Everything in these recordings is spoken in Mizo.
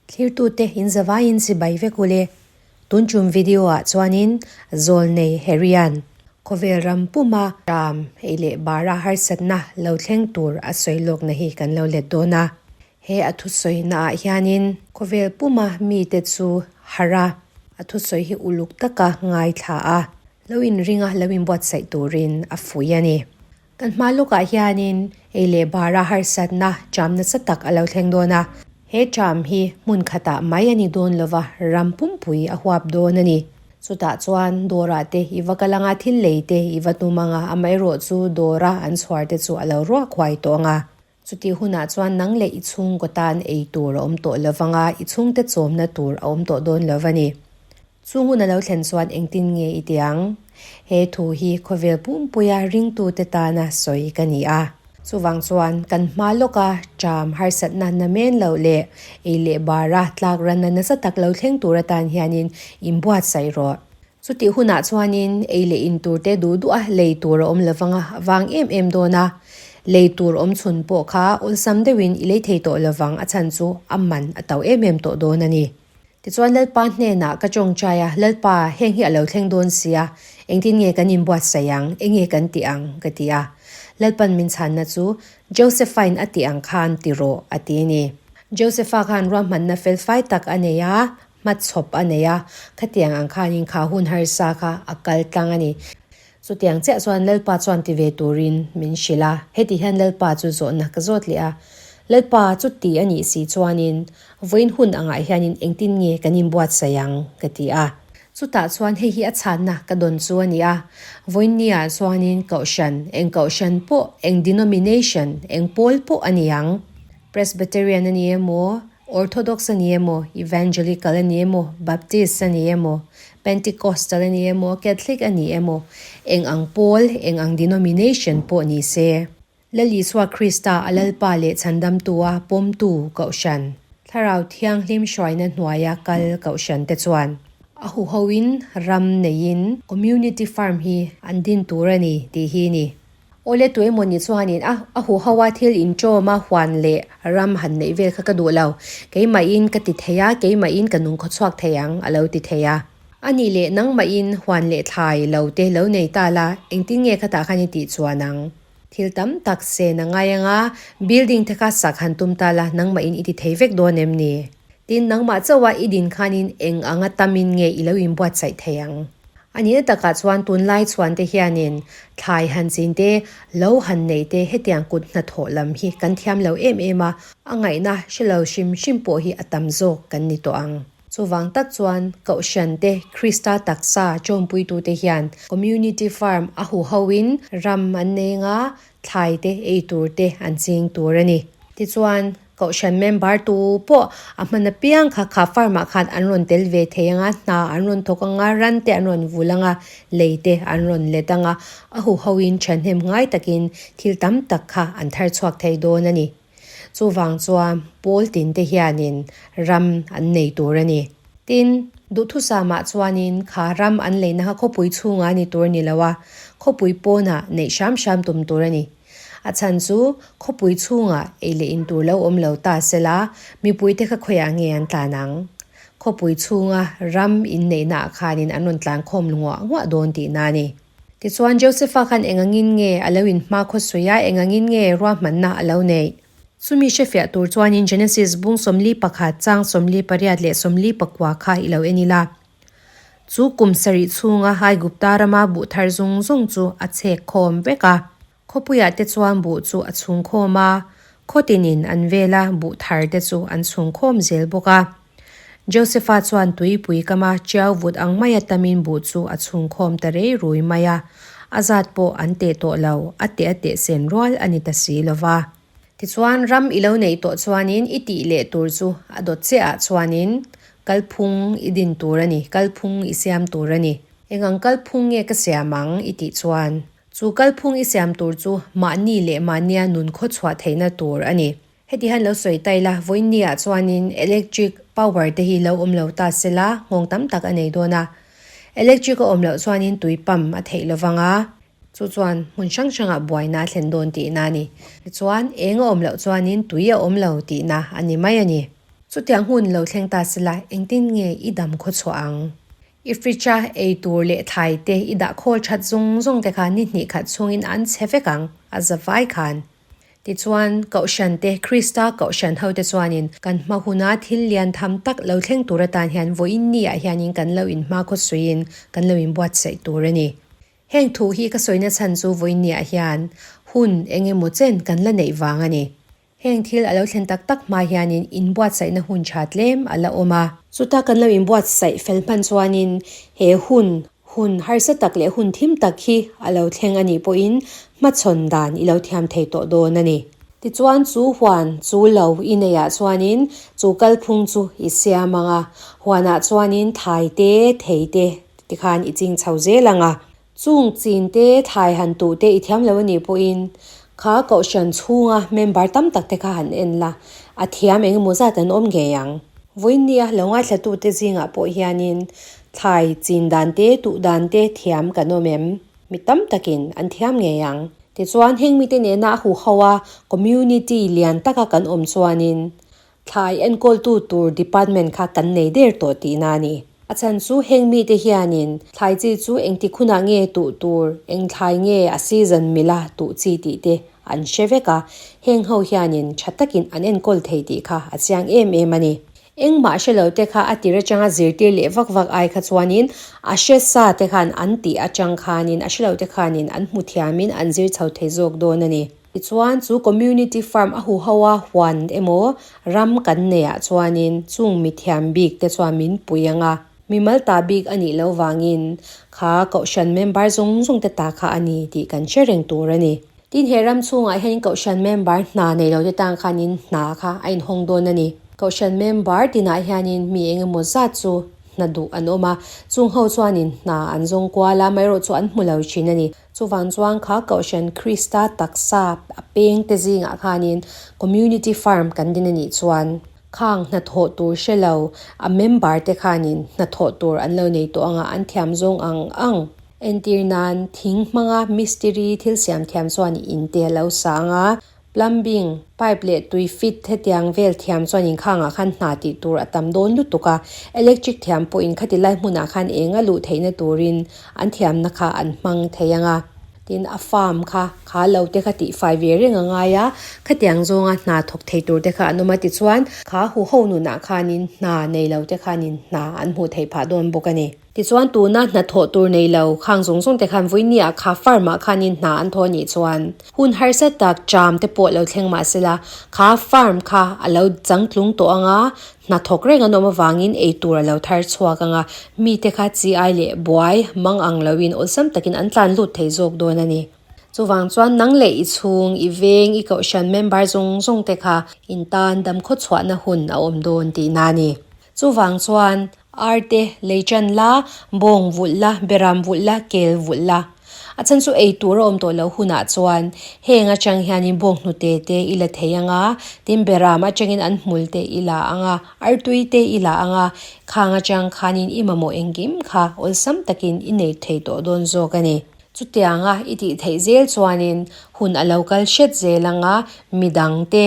Thlirtute in zavaiin chibai vek ule. Tun tum video ah chuanin Zawlnei Harry-a'n khawvel ram puma ram ei leh bara harsatna lo thleng tur a sawi lawkna hi kan lo let dawn a. He a thusawi naah hianin khawvel puma mite chu harh a, a thusawi hi uluk taka ngaithla a, lo inringa lo inbuatsaih turin a fuih a ni. Kan hma lawkah hianin ei leh bara harsatna ṭam nasa tak a lo thleng dawn a, he ṭam hi hmun khatah mai a ni dawn lova ram pumpui a huap dawn a ni. Chutah chuan dawrah te i va kal anga thil lei te i va tum anga amaherawh chu dawra an chhuar te chu a lo ruak huai tawh anga. Chutih hunah chuan nang leh i chhungkaw tan ei tur a awm tawh lo vang a, i chhungte chawmna tur a awm tawh dawn lo va ni. Chung hun a lo thlen chuan engtin nge i ti ang? He thu hi khawvel pumpuia ringtute tana sawi ka ni a. Chuvang chuan kan hma lawka ṭam harsatna na men loh leh ei leh bara tlak ranna nasa tak lo thleng tur atan hianin inbuatsaih rawh. Chutih hunah chuanin ei leh in turte duh duh a lei tur a awm lo vang a, a vang em em dawn a. Lei tur awm chhun pawh kha awlsam deuhin i lei thei tawh lo vang, a chhan chu a man a to em em tawh dawn a ni. Tichuan Lalpa hnenah ka tawngtai a, Lalpa, heng hi a lo thleng dawn si a, engtin nge kan inbuatsaih ang, eng nge kan tih ang? ka ti a. Lalpan min chhanna chu, Josephine a tih ang khan ti rawh, a ti a ni. Josepha khan ruahmanna felfai tak a nei a, Hmachhawp a nei a, khatiang ang khanin kha hun harsa kha a kal tlang a ni. Chutiang chiah chuan Lalpa chuan ti ve turin min hrilh a, heti hian Lalpa chu zawhna ka zawt leh a, Lalpa chu ti a nih si chuanin vawiin hun angah hianin engtin nge kan inbuatsaih ang? ka ti a. Chutah chuan hei hi a chhanna ka dawn chu a ni a, vawiin niah chuanin kohhran, eng kohhran pawh, eng denomination, eng pawl pawh a ni ang, Presbyterian a ni emaw, Orthodox a ni emaw, Evangelical a ni emaw, Baptist a ni emaw, Pentecostal a ni emaw, Catholic a ni emaw, eng ang pawl, eng ang denomination pawh ni se, Lal Isua Krista a Lalpa leh Chhandamtua pawmtu Kohhran, Thlarau Thianghlim hruaina hnuaia kal Kohhran te chuan a huhoin ram neiin Community Farm hi an din tur a ni tih hi ni. Awle tu emaw ni chuanin a a huho a thil inṭawm a huan leh ram han neih vel kha ka duh lo. Keimahin ka ti thei a, keimahin ka nung khawchhuak thei ang a lo ti thei a. A nih leh nangmahin huan leh thlai lo te lo nei ta la, engtin nge khatah khan i tih chuan ang? Thil tam tak sen a ngai ang a, building te kha sak han tum ta la, nangmahin i ti thei vek dawn em ni? Tin, nangmah chauha i din khanin eng anga tamin nge i lo inbuatsaih thei ang? A nihna takah chuan tunlai chhuan te hianin thlai han chin te, lo han neih te hetiang kut hnathawh lam hi kan thiam lo em em a, a ngaihna hre lo hrim hrim pawh hi a tam zawk kan ni tawh ang. Chuvang tak chuan Kohhran te, Krista taksa chawmpuitute hian Community Farm a huhoin ram an nei anga thlai te, ei tur te an ching tur a ni. Tichuan, Kohhran member tu pawh a hman apiang kha kha farm ah khan an rawn tel ve thei anga, hna an rawn thawk anga, ran te an rawn vul anga, lei te an rawn let anga, a huhoin thahnem ngai takin thil tam tak kha an thar chhuak thei dawn a ni. Chuvang chuan pawl tin te hianin ram an nei tur a ni. Tin, duhthusam ah chuanin kha ram an leina kha khawpui chhungah a ni tur ni lo a, khawpui pawnah neih hram hram tum tur a ni. A chhan chu khawpui chhungah ei leh in tur lo awm lo ta se la, mipuite kha khawiah nge an tlan ang? Khawpui chhunga ram inneihnaah khanin an rawn tlan khawm nguah nguah dawn tihna a ni. Tichuan Josepha khan engangin nge a lo inhma khawsawi a, engangin nge ruahmanna a lo neih? Chumi hrefiah tur chuanin Genesis bung 41 chang 48 leh 44 kha i lo en ila. Chu kum sarih chhunga Aigupta rama buh thar zung zung chu a chhek khawm vek a. Khawpuiah te chuan buh chu a chhung khawm a, khaw tinin an vela buh thar te chu an chhung khawm zel bawk a. Josepha chuan tuipui kama chiau vut ang maia tamin buh chu a chhung khawm ta rei rui mai a, a zat pawh an teh tawh lo, a teh a teh sen rual a ni ta si lo va. Tichuan, ram i lo neih tawh chuanin i tih leh tur chu a dawt che ah chuanin kalphung i din tur a ni, kalphung i siam tur a ni. Eng ang kalphung nge ka siam ang i tih chuan, chu kalphung i siam tur chu mahni leh mahnia nun khaw chhuah theihna tur a ni. Heti hian lo sawi ta ila, vawiin ah chuanin electric power te hi lo awm lo ta sela nghawng tam tak a nei dawn a. Electric a awm loh chuanin tui pump a theih lovang a. Chu chuan hmun hrang hrangah buaina a thlen dawn tihna a ni. Tichuan, eng a awm loh chuanin tui a awm lo tihna a ni mai a ni. Chutiang hun lo thleng ta sela engtin nge i dam khaw chhuah ang? I fridge a ei tur leh thlai te i dah khawl that zawng zawng te kha ni hnih khat chhungin an chhe vek ang, a za vai khan. Tichuan, Kohhran te, Krista Kohhran hote chuanin kan hma huna thil lian tham tak lo thleng tur atan hian vawiin ni ah hianin kan lo inhma khawsuiin kan lo inbuatsaih tur a ni. Heng thu hi ka sawina chhan chu vawiin ni ah hian hun eng emaw chen kan la neih vang a ni. Heng thil a lo thlen tak tak hma hianin inbuatsaihna hun tha tlem a la awm a. Chuta kan lo inbuatsaih fel hman chuanin he hun Hun harsa tak leh hun thim tak hi a lo thleng a nih pawhin hmachhawn dan i lo thiam thei tawh dawn a ni. Tichuan chu huan chu lo i neiah chuanin chu kalphung chu i siam ang a, huanah chuanin thai te, thei te tikhan i ching chho zel ang a. Chung chin te, thai han tuh te i thiam lo a nih pawhin kha kohhran chhunga member tam tak te kha han en la, a thiam eng emaw zat an awm ngei ang. Vawinia lo ngaithlatute zingah pawh hianin Thlai chin dan te, tuh dan te thiam kan awm em? Mi tam takin an thiam ngei ang. Tichuan, heng mite nena a huho a, community lian taka kan awm chuanin thlai enkawltu tur department kha kan nei der tawh tihna a ni. A chhan chu heng mite hianin thlai chi chu engtik hunah nge tuh tur, eng thlai nge a season mila tuh chi tih te an hre vek a, heng ho hianin tha takin an enkawl thei tih kha a chiang em em a ni. Engmah hre lo te kha a tir atanga zirtir leh vak vak ai kha chuanin a hre sa te khan an tih atang khanin a hre lo te khanin an hmu thiamin an zir chho thei zawk dawn a ni. Tichuan chu community farm a huho a huan emaw ram kan neih ah chuanin chung mithiam bik te chuan min pui ang a, mimal ta bik a nih loh vangin kha kohhran member zawng zawng te ta kha a ni tih kan hre reng tur a ni. Tin, he ram chhungah hianin Kohhran member hna nei lote tan khanin hna kha a inhawng dawn a ni. Kohhran member tinah hianin mi eng emaw zat chu hna duh an awm a, chung ho chuanin hna an zawng kual a, amaherawh chu an hmu lo thin a ni. Chuvang chuan kha Kohhran Krista taksa a peng te zingah khanin Community Farm kan din a nih chuan khang hnathawh tur hre lo a member te khanin hnathawh tur an lo nei tawh ang a, an thiam zawng ang ang. Entir nan, thing hmanga mistiri thil siam thiam chuan in te a lo sang a, plumbing, pipe leh tui fit hetiang vel thiam chuan inkhangah khan hna tih tur a tam dawn lutuk a, electric thiam pawhin khati lai hmunah khan eng a luh theihna turin an thiamna kha an hmang thei ang a. Tin, a farm kha, kha lo te kha tihfai ve reng a ngai a, khatiang zawnga hna thawk thei tur te kha an awm a, tichuan kha huho nunah khanin hna nei lo te khanin hna an hmuh theih phah dawn bawk a ni. Tichuan tuna hnathawh tur nei lo khang zawng zawng te khan vawinia kha farm ah khanin hna an thawh anih chuan hun harsa tak tram te pawh lo thleng mah sela kha farm kha a lo changtlung tawh anga hnathawk reng an awm avangin ei tur a lo thar chhuak anga mite kha chi ai leh buai mang ang loin awlsam takin an tlan lut thei zawk dawn a ni. Chuvang chuan nang leh i chhung, i veng, i kohhran member zawng zawng te kha in tan damkhaw chhuahna hun a awm dawn tihna a ni. Chuvang chuan arte lei chan la, bawng vulh la, beram vulh la, kel vulh la. A chhan chu ei tur a awm tawh loh hunah chuan heng atang hianin bawng hnute te i la thei ang a, tin beram atangin an hmul te i la ang a, artui te i la ang a, khang atang khanin i mamawh engkim kha awlsam takin i nei thei tawh dawn zawk a ni. Chutianga i tih theih zel chuanin hun a lo kal hret zel ang a, midangte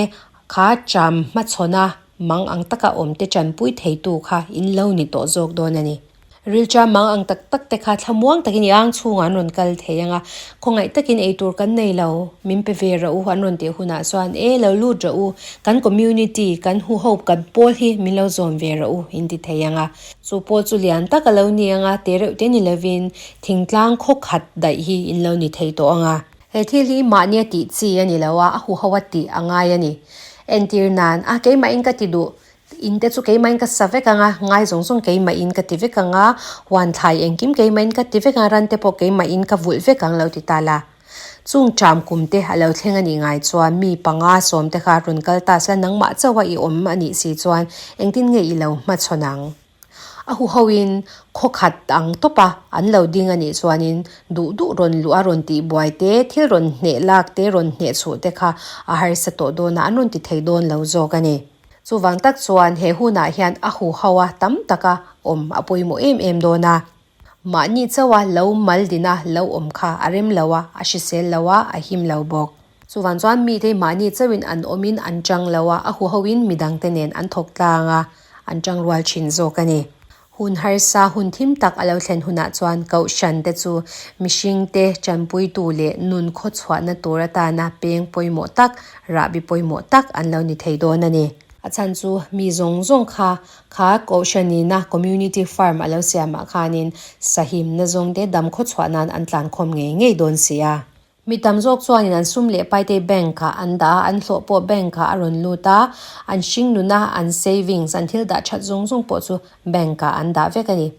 kha cham hmachhawn a, Mang ang taka awmte tanpui theitu kha in lo ni tawh zawk dawn a ni. Rilṭa mang ang tak tak te kha thlamuang takin i ang chhungah an rawn kal thei ang a, khawngaih takin ei tur kan nei lo, min pe ve rawh u an rawn tih hunah chuan e lo lut rawh u, kan community, kan huho, kan pawl hi min lo zawm ve rawh u in ti thei ang a. Chu pawl chu lian tak a lo ni ang a, te reuh te ni lovin thingtlang khaw khat daih hi in lo ni thei tawh ang a. He thil hi mahnia tih chi a ni lo a, a huho a tih a ngai a ni. Entir nan, a keimahin ka ti duh, in te chu keimahin ka sa vek ang a, ngai zawng zawng keimahin ka ti vek ang a, huan thlai engkim keimahin ka ti vek ang a, ran te pawh keimahin ka vulh vek ang lo ti ta la. Chung ṭam kum te a lo thleng a nih ngai chuan mi panga sawm te kha rawn kal ta sela nangmah chauha i awm a nih si chuan engtin nge i lo hmachhawn ang? A huhoin khaw khat ang tawp a, an lo ding a nih chuanin duh duh rawn luh a rawn tih buai te, thil rawn hneh lak te, rawn hneh chhuh te kha a harsa tawh dawn a, an rawn ti thei dawn lo zawk a ni. Chuvang tak chuan he hunah hian a huho a tam taka awm a pawimawh em em dawn a. Mahni chauha lo mal dina lo awm kha a rem lo a, a hrisel lo a, a him lo bawk. Chuvang chuan mite mahni chauhin an awmin an chang lo a, a huhoin midangte nen an thawk tlang a, an chang rual thin zawk a ni. Hun harsa hun thim tak a lo thlen hunah chuan Kohhran te chu mihringte tanpuitu leh nun khawchhuahna tur atana peng pawimawh tak, rahbi pawimawh tak an lo ni thei dawn a ni. A chhan chu mi zawng zawng kha kha Kohhranina community farm a lo siamah khanin sahimna zawngte dam khawchhuah nan an tlankhawm ngei ngei dawn si a. Mi tam zawk chuanin an sum leh paite bank ah an dah a, an hlawh pawh bank ah a rawn lut a, an hringnuna an savings, an thil dah that zawng zawng pawh chu bank ah an dah vek a ni.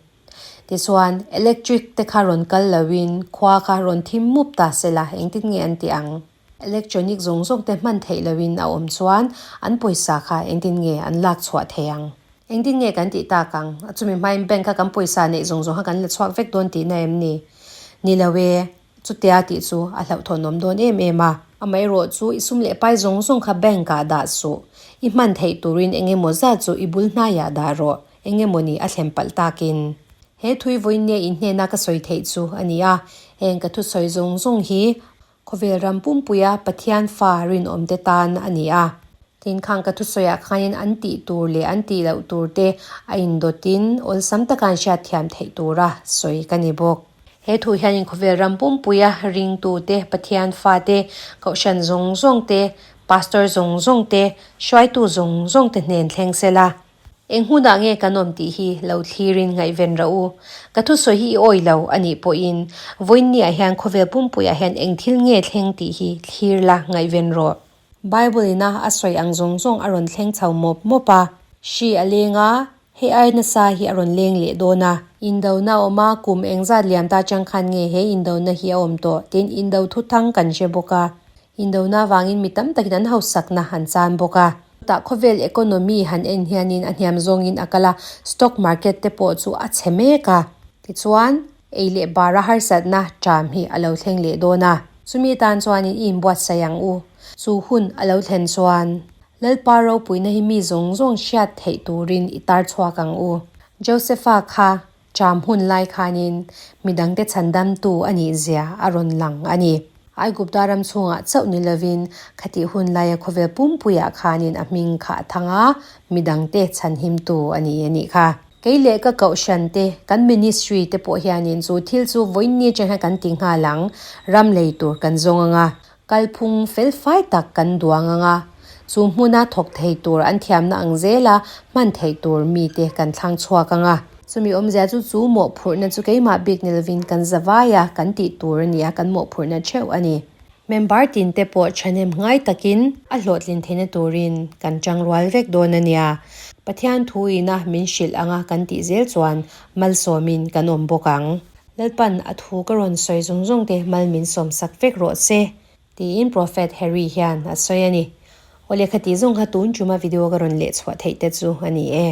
Tichuan, electric te kha rawn kal loin khua kha rawn thim mup ta se la, engtin nge an tih ang? Electronic zawng zawng te hman theih loin a awm chuan an pawisa kha engtin nge an lak chhuah thei ang? Engtin nge kan tih tak ang? A chumi hmain bank a kan pawisa neih zawng zawng kha kan la chhuak vek dawn tihna em ni? Ni lo e. Chutia tih chu a hlauhthawnawm dawn em em a. Amaherawh chu i sum leh pai zawng zawng kha bank ah dah suh. I hman theih turin eng emaw zat chu i bul hnaiah dah rawh. Eng emaw ni a thlen palh takin. He thui vawiin nge in hnena ka sawi theih chu a ni a. Heng ka thusawi zawng zawng hi khawvel ram pumpuia Pathian fa rinawmte tan a ni a. Tin, khang ka thusawiah khanin an tih tur leh an tih loh tur te a indawtin awlsam taka an hriatthiam theih tura sawi ka ni bawk. He thu hianin khawvel ram pumpuia ringtute, Pathian fate, Kohhran zawng zawng te, Pastor zawng zawng te, hruaitu zawng zawng te hnen thleng se la. Eng hunah nge kan awm tih hi lo thlirin ngaihven rawh u. Ka thusawi hi i awi lo a nih pawhin vawiinniah hian khawvel pumpuiah hian eng thil nge thleng tih hi thlir la ngaihven rawh. Bible ina a sawi ang zawng zawng a rawn thleng chho mawp mawp a. Hri a leng a, hei ai nasa hi a rawn leng leh dawn a. Indona a awm a, kum engzat liam ta chang khan nge he indona hi a awm tawh tiin indo thuthang kan hre bawk a. Indona vangin mi tam takin an hausakna an chan bawk a. Chutah khawvel economy han en hianin a hniam zawngin a kal a, stock market te pawh chu a chhe mek a. Tichuan, Ei leh bara harsatna ṭam hi a lo thleng leh dawn a. Chumi atan chuanin i inbuatsaih ang u. Chu hun a lo thlen chuan Lalpa ropuina hi mi zawng zawng hriat theih turin i tar chhuak ang u. Josepha kha ṭam hun lai khanin midangte chhandamtu a nih zia a rawn lang a ni. Aigupta ram chhungah chauh ni lovin khatih hun laia khawvel pumpuiah khanin a hming kha a thang a, midangte chhanhimtu a ni a nih kha. Kei leh ka kohhran te, kan ministry te pawh hianin chu thil chu vawiin ni atang hian kan ti nghal ang, ram lei tur kan zawng ang a, kalphung fel fai tak kan duang ang a, chu hmuna thawk thei tur an thiamna ang zela hman theih tur mite kan thlang chhuak ang a. Chumi awmzia chu chu mawhphurhna chu keimah bik ni lovin kan za vai a, kan tih tur a ni a, kan mawhphurhna theuh a ni. Member tin te pawh thahnem ngai takin a hlawhtlin theihna turin kan tangrual vek dawn a nia. Pathian thu ina min hrilh anga kan tih zel chuan malsawmin kan awm bawk ang. Lalpan a thu ka rawn sawi zawng zawng te mal min sawmsak vek rawh se, tiin Prophet Harry hian a sawi a ni. Aw lehkha tih zawng kha tun tuma video ka rawn leh chhuah theih te chu a ni e.